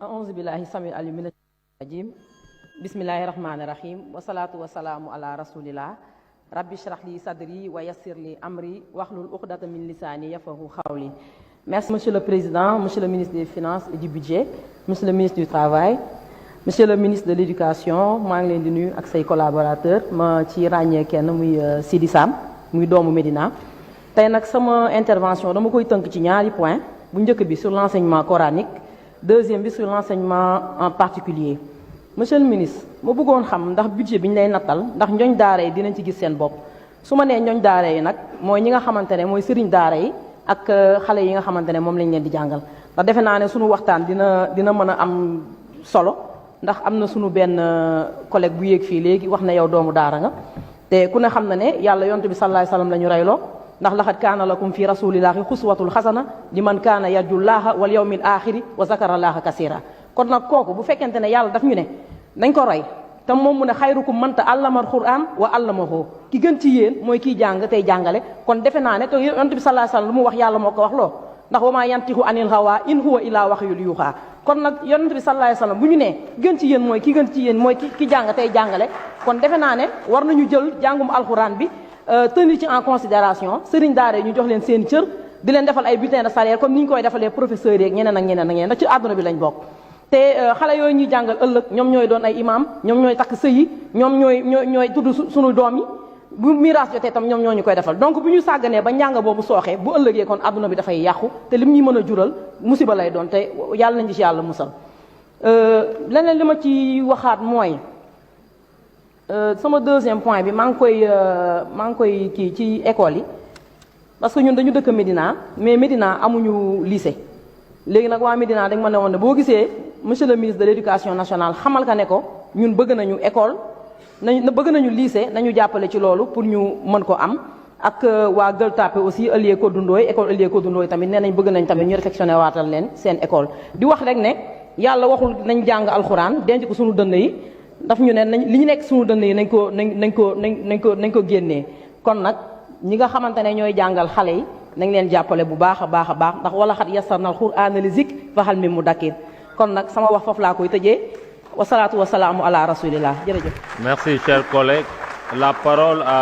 aouzu billahi samil alim mina rajim bismillahi rahmani rahim wasalaatu wasalaamu ala rasulillah rabbi shrah li sadri wa yassir li amri wahlul uqdata min lisani yafahu qawli. Merci monsieur le président, monsieur le ministre des finances et du budget, monsieur le ministre du travail, monsieur le ministre de l'éducation, maa ngi leen di nuyu ak say collaborateurs, ma ci ràññee kenn muy Sidi Sam muy doomu Médina. Tey nag sama intervention dama koy tënk ci ñaari point, bu njëkk bi sur l'enseignement coranique, deuxième bi sur l'enseignement en particulier. Monsieur le ministre, ma bëggoon xam ndax budget bi ñu lay nattal ndax ñooñ daara yi dinañ ci gis seen bopp. Su ma nee ñooñ daara yi nag mooy ñi nga xamante ne mooy sëriñ daara yi ak xale yi nga xamante ne moom lañ leen di jàngal, ndax defe naa ne suñu waxtaan dina mën a am solo, ndax am na suñu benn collègue bu yéeg fii léegi wax na yow doomu daara nga te ku ne xam na ne yàlla yonent bi sallallahu alayhi wasallam la ñu reyloo, ndax laxat kaana lakum fi rasulillahi xuswatul xasana liman kaana yarjullaha wal yawmil axiri wa zakara allaha kasira. Kon nag kooku bu fekkente ne yàlla daf ñu ne nañ ko roy te moom mu ne xayrukum man ta'allama al-Qur'an wa 'allamahu, ki gën ci yéen mooy kiy jàng tey jàngale. Kon defe naa ne te yonent bi sallallahu alayhi wasallam lu mu wax yàlla moo ko wax loo, ndax wa maa yantiqu anil hawa in huwa illa wahyun yuha. Kon nag yonent bi sallallahu alayhi wasallam bu ñu nee gën ci yéen mooy ki gën ci yéen mooy ki jàng tey jàngale, kon defe naa ne war nañu jël jàngum alxuraan bi tenir ci en considération sëriñ daara yi ñu jox leen seen cër, di leen defal ay bulletins de salaire comme ni ñu koy defalee professeurs yeeg ñeneen ak ñeneen ak ñeneen, ndax ci àdduna bi lañ bokk. Te xale yooyu ñuy jàngal ëllëg ñoom ñooy doon ay imam, ñoom ñooy takk sëy yi, ñoom ñooy tudd suñu doom yi, bu miraas jotee tam ñoom ñoo ñu koy defal. Donc bu ñu sàgganee ba njàng boobu sooxee bu ëllëgee kon àdduna bi dafay yàqu te lim ñuy mën a jural musiba lay doon te yàlla nañ ci yàlla musal. Leneen li ma ci waxaat mooy sama deuxième point bi maa ngi koy kii ci école yi, parce que ñun dañu dëkk Médina mais Médina amuñu lycée. Léegi nag waa Médina dañ ma ne woon ne boo gisee monsieur le ministre de l'éducation nationale xamal ka ne ko ñun bëgg nañu école bëgg nañu lycée, nañu jàppale ci loolu pour ñu mën ko am. Ak waa Gueule Tapée aussi Elyée Codou Ndoye école Elyée Codou Ndoye tamit nee nañ bëgg nañ tamit ñu réfectionné waatal leen seen école. Di wax rek ne yàlla waxul nañ jàng alxuraan denc ko suñu dënn yi, daf ñu ne nañ li ñu nekk suñu dënn yi nañ ko génnee. Kon nag ñi nga xamante ne ñooy jàngal xale yi nañ leen jàppale bu baax a baax a baax, ndax wala xat yassarna al-Qur'ana li zikr fa hal min mudakkir. Kon nag sama wax foofu laa koy tëjee, wasalaatu wasalaamu ala rasulillah, jërëjëf. Merci, chers collègues. La parole à